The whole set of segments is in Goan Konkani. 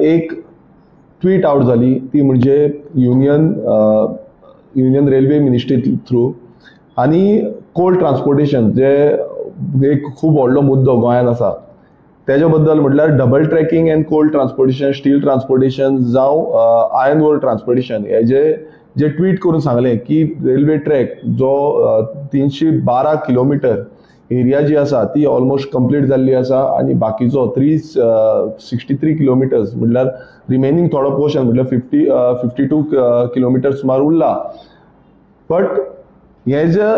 एक ट्वीट आउट जाली ती म्हणजे union union railway ministry through आनी कोल ट्रान्सपोर्टेशन जे एक खूब व्हडलो मुद्दो गोंयांत आसा तेजे बद्दल, म्हटल्यार double tracking and coal transportation, steel transportation जावं आयर्न ओर ट्रान्सपोर्टेशन हेजे जे ट्वीट करून सांगलें की रेल्वे ट्रॅक जो 312 किलोमिटर एरिया जी आसा ती ऑलमोस्ट कंप्लीट जाल्ली आसा आनी बाकीचो 363 किलोमिटर्स म्हटल्यार रिमेनींग थोडो पोर्शन म्हटल्यार 52 किलोमिटर सुमार उरला. बट हे जे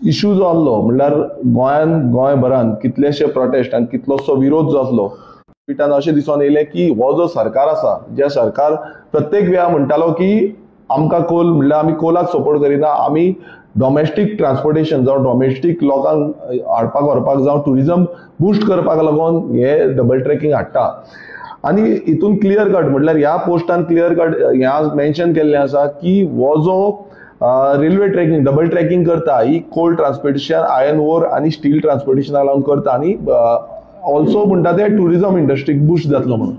इशू जो आसलो म्हटल्यार गोंयान गोंयभरान कितलेशे प्रोटेस्ट आनी कितलोसो विरोध जो आसलो ट्विटान अशें दिसून येयलें की हो जो सरकार आसा, जे सरकार प्रत्येक वेळा म्हणटालो की आमकां कोल म्हटल्यार आमी कोलाक सपोर्ट करिना, आमी डॉमेस्टीक ट्रान्सपोर्टेशन जावं डॉमेस्टीक लोकांक हाडपाक व्हरपाक जावं ट्युरिजम बुस्ट करपाक लागून हे डबल ट्रॅकिंग हाडटा. आनी हितून क्लियर कट म्हटल्यार ह्या पोस्टान क्लियर कट ह्या मेन्शन केल्लें आसा की हो जो रेल्वे ट्रॅकिंग डबल ट्रॅकिंग करता ही कोल ट्रान्सपोर्टेशन, आयर्न ओर आनी स्टील ट्रान्सपोर्टेशनाक लागून करता आनी ऑल्सो म्हणटा ते ट्युरिजम इंडस्ट्रीक बुस्ट जातलो म्हणून.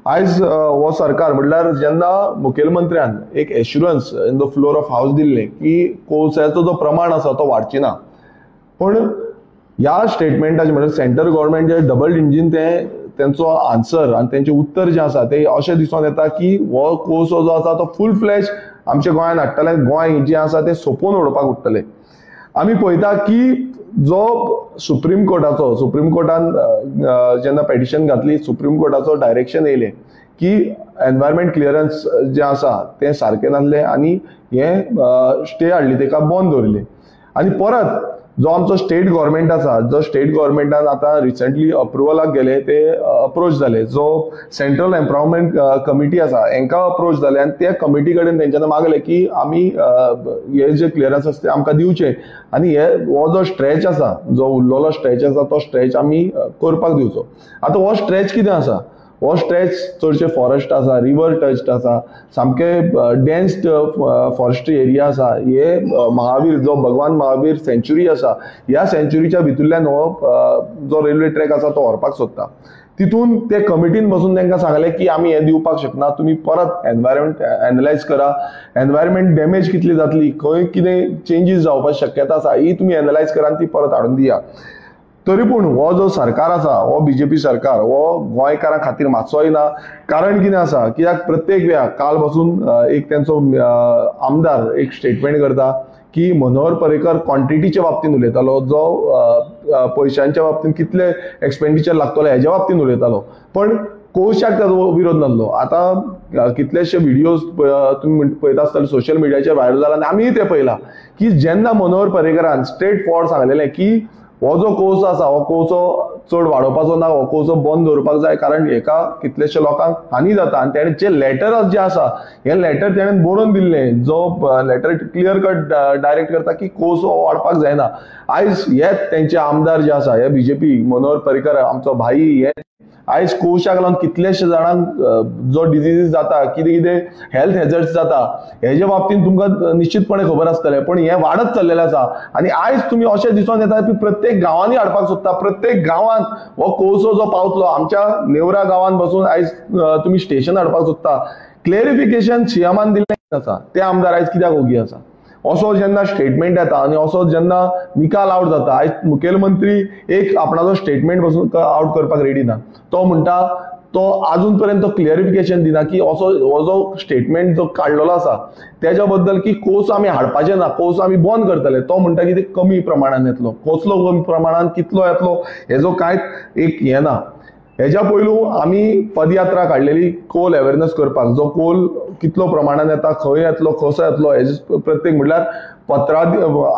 आयज हो सरकार म्हटल्यार जेन्ना मुखेलमंत्र्यान एक assurance in the floor of house दिल्लें की कोळशाचो जो प्रमाण आसा तो वाडची ना, पूण ह्या स्टेटमेंटाचें म्हळ्यार सेंट्रल गव्हर्मेंट जे डबल इंजीन ते तेंचो आन्सर आनी तेंचें उत्तर जें आसा तें अशें दिसून येता की हो कोळसो जो आसा तो फूल फ्लॅश आमच्या गोंयांत हाडटले, गोंय जें आसा तें सोंपोवन उडोवपाक उरतलें. आमी पळयता की जो सुप्रीम कोर्टाचो, सुप्रीम कोर्टान जेन्ना पेटिशन घातली सुप्रीम कोर्टाचो डायरेक्शन येयलें की एनवायरमेंट क्लियरन्स जें आसा तें सारकें नासलें आनी हें स्टे हाडली, तेका बंद दवरलें. आनी परत जो आमचो स्टेट गव्हर्मेंट आसा, जो स्टेट गव्हर्मेंटान आतां रिसंटली अप्रुवलाक गेले ते अप्रोच जाले, जो सेंट्रल एम्पावरमेंट कमिटी आसा हेंकां अप्रोच जाले आनी त्या कमिटी कडेन तेंच्यांनी मागलें की आमी हे जे क्लियरन्स आसा ते आमकां दिवचे आनी हे हो जो स्ट्रेच आसा, जो उरलेलो स्ट्रेच आसा तो स्ट्रेच आमी करपाक दिवचो. आतां हो स्ट्रेच कितें आसा, हो स्ट्रेच चडशे फॉरेस्ट आसा, रिवर टच्ड आसा, सामके डेन्स्ड फॉरेस्ट्री एरिया आसा. हे महावीर जो भगवान महावीर सेंच्युरी आसा ह्या सेंच्युरीच्या भितुरल्यान हो जो रेल्वे ट्रॅक आसा तो व्हरपाक सोदता. तितून ते कमिटीन बसून तांकां सांगलें की आमी हें दिवपाक शकना, तुमी परत एनवायरमेंट एनलायज करा, एनवायरमेंट डॅमेज कितली जातली, खंय कितें चेंजीस जावपाची शक्यता आसा ही तुमी एनलायज करा आनी ती परत हाडून दिया. तरी पूण हो जो सरकार आसा, हो बीजेपी सरकार हो गोंयकारां खातीर मातसोय ना. कारण कितें आसा कित्याक प्रत्येक वेळा काल पासून एक तेंचो आमदार एक स्टेटमेंट करता की मनोहर पर्रीकर क्वॉन्टिटीच्या बाबतींत उलयतालो, जो पयशांच्या बाबतींत कितले एक्सपेंडिचर लागतलो हेज्या बाबतींत उलयतालो, पण कोळशाक ताजो विरोध नासलो. आतां कितलेशे व्हिडियोज तुमी पळयता आसतले सोशल मिडियाचेर व्हायरल जाला आनी आमीय ते पळयला की जेन्ना मनोहर पर्रीकरान स्ट्रेट फॉरवर्ड सांगलेलें की हो जो कोळसो आसा हो कोळसो चड वाडोवपाचो ना, हो कोळसो बंद दवरपाक जाय, कारण हेका कितलेशे लोकांक हानी जाता. आनी तेणें जे लेटर जे आसा हें लेटर तेणें बरोवन दिल्लें, जो लेटर क्लियर कट डायरेक्ट करता की कोळसो वाडपाक जायना. आयज हे तेंचे आमदार जे आसा, हे बीजेपी मनोहर पर्रीकर आमचो भाई, हे आयज कोळशाक लागून कितलेशे जाणांक जो डिजीजीस जाता, कितें कितें हेल्थ हेजर्ड्स जाता हेजे बाबतींत तुमकां निश्चितपणे खबर आसतलें. पण हें वाडत चल्लेलें आसा आनी आयज तुमी अशें दिसून येता की प्रत्येक गांवांनी हाडपाक सोदता, प्रत्येक गांवांत हो कोळसो जो पावतलो आमच्या नेवरा गांवांत बसून आयज तुमी स्टेशन हाडपाक सोदता. क्लेरिफिकेशन सीएमान दिल्लें आसा, ते आमदार आयज कित्याक ओगी आसा? असो जेन्ना स्टेटमेंट येता आनी असो जेन्ना निकाल आवट जाता, आयज मुखेलमंत्री एक आपणाचो स्टेटमेंट बसून आवट करपाक रेडी ना. तो म्हणटा तो आजून पर्यंत क्लियरिफिकेशन दिना की असो हो जो स्टेटमेंट जो काडलेलो आसा तेज्या बद्दल की कोळसो आमी हाडपाचे ना, कोळसो आमी बंद करतले. तो म्हणटा की ते कमी प्रमाणान येतलो, कसलो कमी प्रमाणान कितलो येतलो हेजो कांयच एक हें ना. हेज्या पयलू आमी पदयात्रा काडलेली कोल अवेरनस करपाक, जो कोल कितलो प्रमाणान येता, खंय येतलो, कसो येतलो हेजे प्रत्येक म्हटल्यार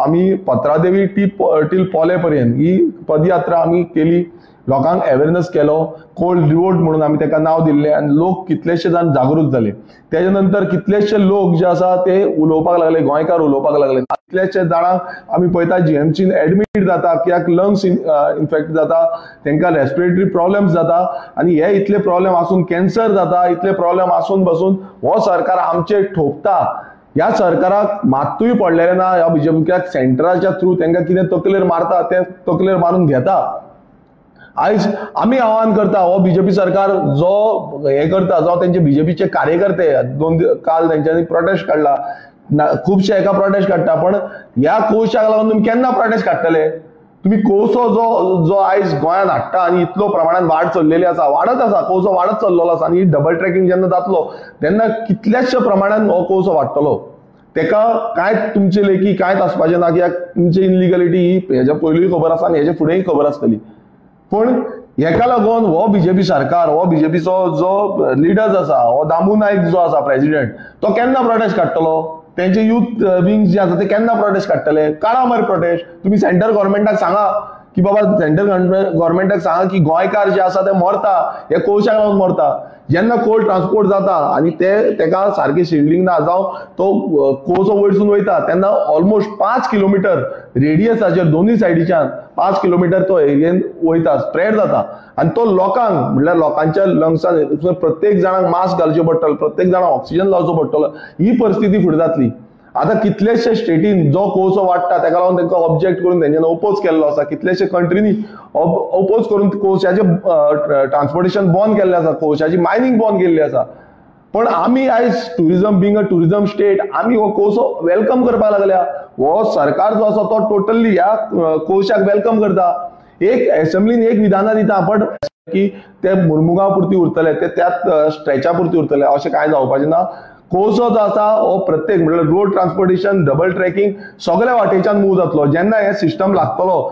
आमी पत्रादेवी टील पोले पर्यंत ही पदयात्रा आमी केली, लोकांक अवेरनस केलो, कोल रिवोल्ट म्हणून आमी तेका नांव दिल्लें आनी लोक कितलेशे जाण जागृत जाले. तेजे नंतर कितलेशे लोक जे आसा ते उलोवपाक लागले, गोंयकार उलोवपाक लागले. कितलेशे जाणांक आमी पळयता जीएमसीन एडमीट जाता, कित्याक लंग्स इन्फेक्ट जाता, तेंकां रेस्पिरेटरी प्रॉब्लम्स जाता आनी हे इतले प्रॉब्लम आसून कॅन्सर जाता, इतले प्रॉब्लम आसून बसून हो सरकार आमचेर ठोकता. ह्या सरकाराक मात्तूय पडलेलें ना. ह्या बीजेपी कित्याक सेंट्राच्या थ्रू तेंकां कितें तकलेर मारता तें तकलेर मारून घेता. आयज आमी आव्हान करता, हो बीजेपी सरकार जो हे करता, जावं तेंचे बीजेपीचे कार्यकर्ते 2 काल तेंच्यांनी प्रोटेस्ट काडला, खुबशे एका प्रोटेस्ट काडटा, पण ह्या कोळशाक लागून तुमी केन्ना प्रोटेस्ट काडटले? तुमी कोळसो जो जो आयज गोंयांत हाडटा आनी इतलो प्रमाणान वाड चल्लेली आसा, वाडत आसा, कोळसो वाडत चल्लेलो आसा आनी डबल ट्रॅकिंग जेन्ना जातलो तेन्ना कितल्याशा प्रमाणान हो कोळसो वाडटलो. तेका कांयच तुमचे लेखी कांयच आसपाचें ना, कित्याक तुमची इनलिगलिटी ही हेज्या पयलूय खबर आसा आनी हेज्या फुडेंय खबर आसतली. पूण हेका लागून हो बीजेपी सरकार, हो बीजेपीचो जो लिडर्स आसा, हो दामू नायक जो आसा प्रेसिडेंट, तो केन्ना प्रोटेस्ट काडटलो? तेंचे युथ विंग्स जे आसा ते केन्ना प्रोटेस्ट काडटले? काडा मरे प्रोटेस्ट. तुमी सेंट्रल गव्हर्मेंटाक सांगा की बाबा, सेंट्रल गव्हर्मेंटाक सांगा की गोंयकार जे आसा ते मरता, हे कोळशाक लागून मरता. जेन्ना कोल ट्रान्सपोर्ट जाता आनी ते तेका सारकें शिल्डिंग ना, जावं तो कोळसो वयरसून वयता तेन्ना ऑलमोस्ट 5 किलोमिटर रेडियसाचेर दोनूय सायडीच्यान 5 किलोमिटर तो एरियेन वयता, स्प्रेड जाता आनी तो लोकांक म्हणल्यार लोकांच्या लंग्सान प्रत्येक जाणांक मास्क घालचें पडटलें, प्रत्येक जाणांक ऑक्सिजन लावचो पडटलो, ही परिस्थिती फुडें जातली. आतां कितलेशे स्टेटीन जो कोळसो वाडटा तेका लागून तांकां ऑब्जेक्ट करून तेंच्यांनी ओपोज केल्लो आसा. कितलेशे कंट्रीनी ओपोज करून कोळशाचें ट्रान्सपोर्टेशन बंद केल्लें आसा, कोळशाची मायनींग बंद केल्ली आसा. पण आमी आयज tourism, being a tourism state, आमी हो कोळसो welcome करपाक लागल्या. हो सरकार जो आसा तो टोटली ह्या कोळशाक welcome करता. एक एसेंब्लीन एक विधानां दिता, पण की ते मुरमुगांव पुरती उरतले, ते त्याच स्ट्रेचा पुरती उरतले, अशें कांय जावपाचें ना. कोळसो जो आसा हो प्रत्येक म्हणल्यार रोड ट्रान्सपोर्टेशन, डबल ट्रॅकिंग सगळ्या वाटेच्यान मूव जातलो. जेन्ना हे सिस्टम लागतलो,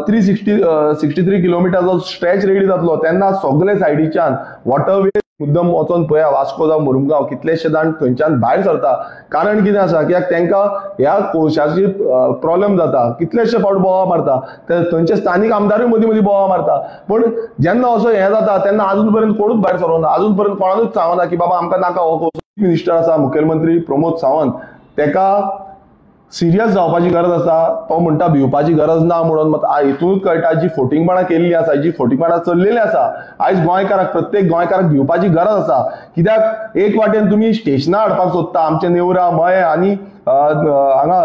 363 किलोमिटरचो स्ट्रेच रेडी जातलो, तेन्ना सगळे सायडीच्यान वॉटरवे मुद्दम वचोन पळया, वास्को जावं मुरमुगांव, कितलेशे जाण थंयच्यान भायर सरता. कारण कितें आसा, कित्याक तांकां ह्या कोळशाची प्रॉब्लेम जाता. कितलेशे फावट बोवाळ मारता ते, थंयचे स्थानीक आमदारूय मदीं मदीं बोवाळ मारता. पूण जेन्ना असो हें जाता तेन्ना अजून पर्यंत कोणूच भायर सरोना, अजून पर्यंत कोणानूच सांगना की बाबा आमकां नाका हो कोळसो. मिनिस्टर आसा मुखेलमंत्री प्रमोद सावंत, तेका सिरियस जावपाची गरज आसा. तो म्हणटा भिवपाची गरज ना म्हणून, मात हितूनच कळटा जी फोटिंगपणां केल्ली आसा, जी फोटिंगपणां चल्लेली आसा, आयज गोंयकाराक, प्रत्येक गोंयकाराक भिवपाची गरज आसा. कित्याक एक वाटेन तुमी स्टेशनां हाडपाक सोदता आमचे नेवरा, मये आनी हांगा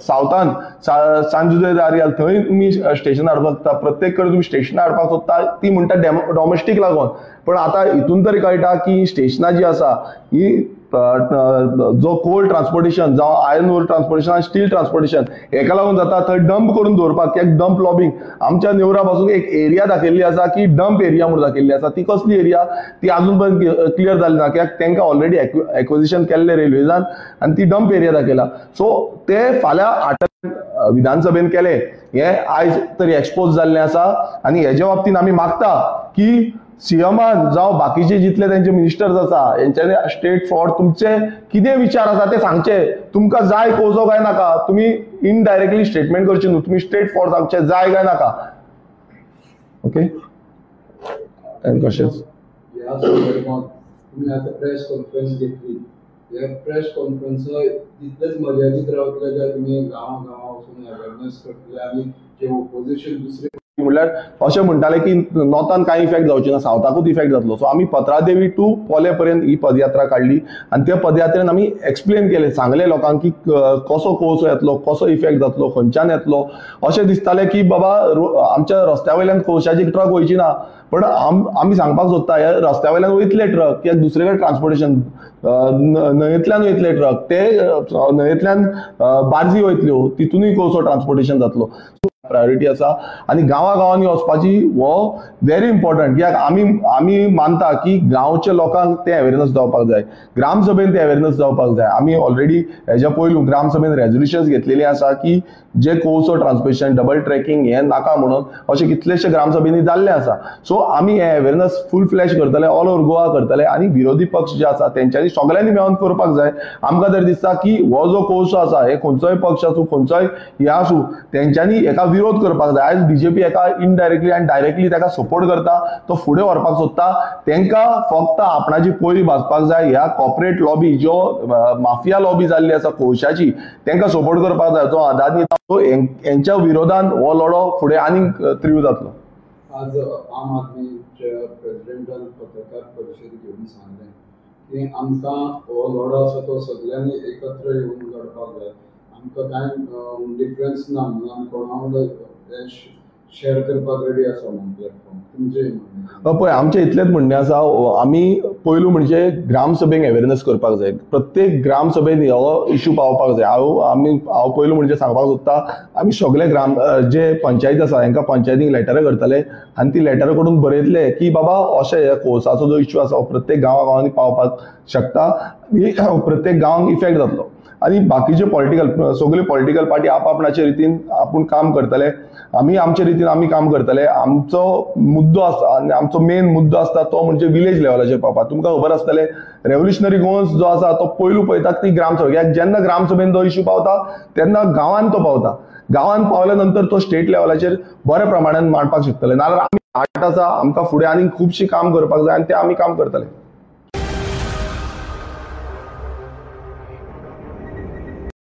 सावथान सांजुजे दारियाल, थंय तुमी स्टेशन हाडपाक सोदता. प्रत्येक कडेन तुमी स्टेशनां हाडपाक सोदता, ती म्हणटा डॉमेस्टीक लागून. पण आतां हितून तरी कळटा की स्टेशनां जी आसा ही जो कोल ट्रान्सपोर्टेशन जावं आयर्न ओर ट्रान्सपोर्टेशन आनी स्टील ट्रान्सपोर्टेशन हेका लागून जाता. थंय डंप करून दवरपाक एक डंप लॉबिंग, आमच्या नेवरा पासून एक एरिया दाखयल्ली आसा की डंप एरिया म्हणून दाखयल्ली आसा. ती कसली एरिया ती अजून पर्यंत क्लियर जाली ना, कित्याक तांकां ऑलरेडी एक्विजिशन केल्ले रेल्वेजान आनी ती डंप एरिया दाखयला. सो ते फाल्यां आठ विधानसभेन केले हे आयज तरी एक्सपोज जाल्लें आसा. आनी हेजे बाबतीन आमी मागता की सीएमान जावं बाकीचे जितले तेंचे मिनिस्टर्स आसा हेंच्यांनी स्ट्रेट फॉरवर्ड तुमचे कितें विचार आसा ते सांगचे. तुमकां जाय कोळसो काय नाका, तुमी इनडायरेक्टली स्टेटमेंट करचे न्हू, तुमी स्ट्रेट फॉरवर्ड सांगचे जाय काय नाका. ओके, आनी कशेंच ह्या संदर्भात तुमी आतां प्रेस कॉन्फरन्स घेतली, ह्या प्रेस कॉन्फरन्सा तितलेच मर्यादीत रावतले काय तुमी गांवां गांवां वचून अवेरनेस करतले आनी जे ओपोजिशन दुसरे म्हणल्यार अशें म्हणटाले की नॉर्थान कांय इफेक्ट जावचे ना, सावथाकूच इफेक्ट जातलो. सो आमी पत्रादेवी टू पोले पर्यंत ही पदयात्रा काडली आनी त्या पदयात्रेन आमी एक्सप्लेन केलें, सांगलें लोकांक की कसो कोळसो येतलो, कसो इफेक्ट जातलो, खंयच्यान येतलो. अशें दिसतालें की बाबा आमच्या रस्त्या वयल्यान कोळशाची ट्रक वयची ना, पण आमी सांगपाक सोदता ह्या रस्त्या वयल्यान वयतले ट्रक, कित्याक दुसरे कडेन ट्रान्सपोर्टेशन न्हंयेंतल्यान वयतले ट्रक, ते न्हंयेंतल्यान बार्जी वयतल्यो, तितूनय कोळसो ट्रान्सपोर्टेशन जातलो. प्रायोरिटी आसा आनी गांवा गांवांनी वचपाची हो व्हेरी इम्पॉर्टंट, कित्याक आमी मानता की गांवच्या लोकांक तें अवेरनस जावपाक जाय, ग्रामसभेन तें अवेरनस जावपाक जाय. आमी ऑलरेडी हेज्या पयलू ग्रामसभेन रेजोल्युशन्स घेतलेली आसा की जे कोळसो ट्रान्सपोर्टेशन डबल ट्रॅकिंग हें नाका म्हणून, अशें कितलेशे ग्रामसभेंनी जाल्लें आसा. सो आमी हे अवेरनस फूल फ्लॅश करतले, ऑल ओवर गोवा करतले आनी विरोधी पक्ष जे आसा तेंच्यांनी सगळ्यांनी मेळोन करपाक जाय. आमकां तरी दिसता की हो जो कोळसो आसा हे खंयचोय पक्ष आसूं, खंयचोय हे आसूं, तेंच्यांनी हेका विरोध करपाक जाय. आयज बीजेपी हेका इनडायरेक्टली आनी डायरेक्टली ताका सपोर्ट करता, तो फुडें व्हरपाक सोदता. तेंकां फक्त आपणाची कोयरी भाजपाक जाय. ह्या कॉर्पोरेट लॉबी, ज्यो माफिया लॉबी जाल्ली आसा कोळशाची, तेंकां सपोर्ट करपाक जाय. जो अदानी तो हेंच्या विरोधान हो लढो फुडें आनीक तीव्र जातलो. आज आम आदमीच्या प्रेसिडेंटान पत्रकार परिशद घेवन सांगलें की आमकां हो लढो आसा तो सगळ्यांनी एकत्र येवन लढपाक जाय, आमकां कांय डिफरन्स ना म्हणून आमी कोणा वांगडा शेअर करपाक रेडी आसा म्हणून प्लॅटफॉर्म तुमचें? पळय, आमचें इतलेंच म्हणणें आसा, आमी पयलू म्हणजे ग्रामसभेक अवेरनस करपाक जाय. प्रत्येक ग्रामसभेन हो इशू पावपाक जाय. हांव पयलू म्हणजे सांगपाक सोदता, आमी सगळे ग्राम जे पंचायत आसा हेंकां पंचायतीक लेटरां करतले आनी ती लेटरां करून बरयतले की बाबा अशें कोळसाचो जो इशू आसा हो प्रत्येक गांवा गांवांनी पावपाक शकता आनी प्रत्येक गांवांक इफेक्ट जातलो. आनी बाकीचे पॉलिटिकल सगळे पॉलिटिकल पार्टी आपआपणाचे रितीन आपूण काम करतले, आमी आमचे रितीन आमी काम करतले. आमचो मुद्दो आसा आनी आमचो मेन मुद्दो आसता तो म्हणजे विलेज लेवलाचेर पावपाक. तुमकां खबर आसतलें रेव्होल्युशनरी गोवन्स जो आसा तो पयलू पळयतात ती ग्रामसभा, कित्याक जेन्ना ग्रामसभेन जो इशू पावता तेन्ना गांवांत तो पावता, गांवांत पावल्या नंतर तो स्टेट लेवलाचेर बऱ्या प्रमाणान मांडपाक शकतले. नाजाल्यार आमी आर्ट आसा, आमकां फुडें आनी खुबशीं काम करपाक जाय आनी तें आमी काम करतले.